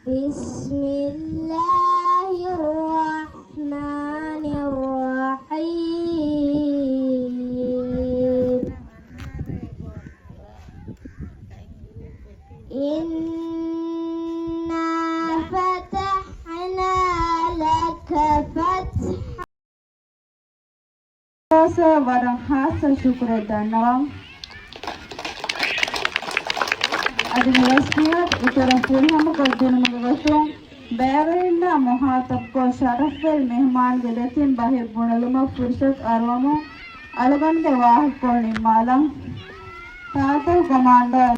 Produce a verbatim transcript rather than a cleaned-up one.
بسم الله الرحمن الرحيم. إنا فتحنا لك فتحا. ވަރަށް ހާއްސަ ޝުކުރެއް ދަންނަވަން. އަދި މި ރަސްމިއްޔާތު އިތުރަށް ފުރިހަމަކޮށްދިނުމުގެ ގޮތުން، ބައިވެރިންނާ މުހާތަބްކޮށް، ޝަރަފްވެރި މެހުމާންގެ ދެތިން ބަހެއް ބުނެލުމަށް ފުރުސަތު އަރުވަމުން، އަޅުގަނޑުގެ ވާހަކަކޮޅު ނިންމާލަން. ޓާޓަލް ކޮމާންޑަރ.